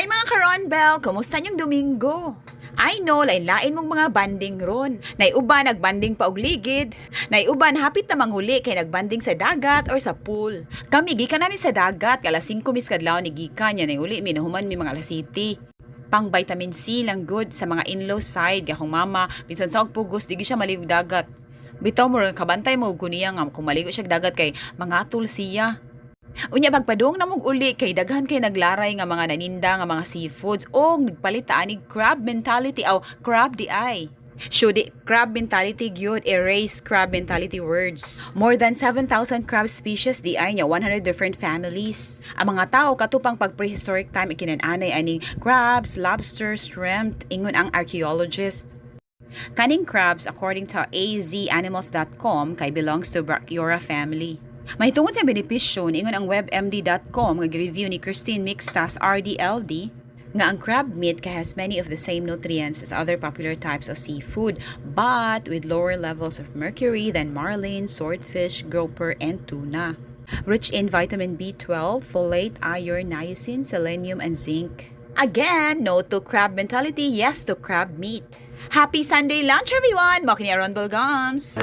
Hi, mga karonbel! Kumusta niyong Domingo? I know, lain-lain mong mga bonding ron. Nay uban nagbonding pa og ligid. Nay uban hapit na manguli kay nagbonding sa dagat or sa pool. Kami gikan nami sa dagat, alas 5 mis kadlaw ni gikan niya, nay uli mi nahuman mi mga alas city. Pang vitamin C lang good sa mga in-law side akong mama, bisan sa og pugos di siya maligo dagat. Bitaw mo kabantay mo ko niya nga kung maligo siya dagat kay mangatul siya. Unya pagpadung na mog uli kay daghan kay naglaray nga mga naninda nga mga seafoods og nagpalit ta anig crab mentality aw crab di ay. Should it, crab mentality gyud, erase crab mentality words. More than 7,000 crab species di ay niya, 100 different families. Ang mga tao katupang pag prehistoric time ikinan-anay aning crabs, lobsters, shrimp, ingon ang archaeologists. Kaning crabs, according to azanimals.com, kay belongs to Brachyura family. Mahitungod sa benepisyo, ingon ang webmd.com nga review ni Christine Mixtas RDLD nga ang crab meat kay has many of the same nutrients as other popular types of seafood, but with lower levels of mercury than marlin, swordfish, grouper, and tuna. Rich in vitamin B12, folate, iron, niacin, selenium, and zinc. Again, no to crab mentality, yes to crab meat. Happy Sunday lunch, everyone! Mao kini Aron Gums!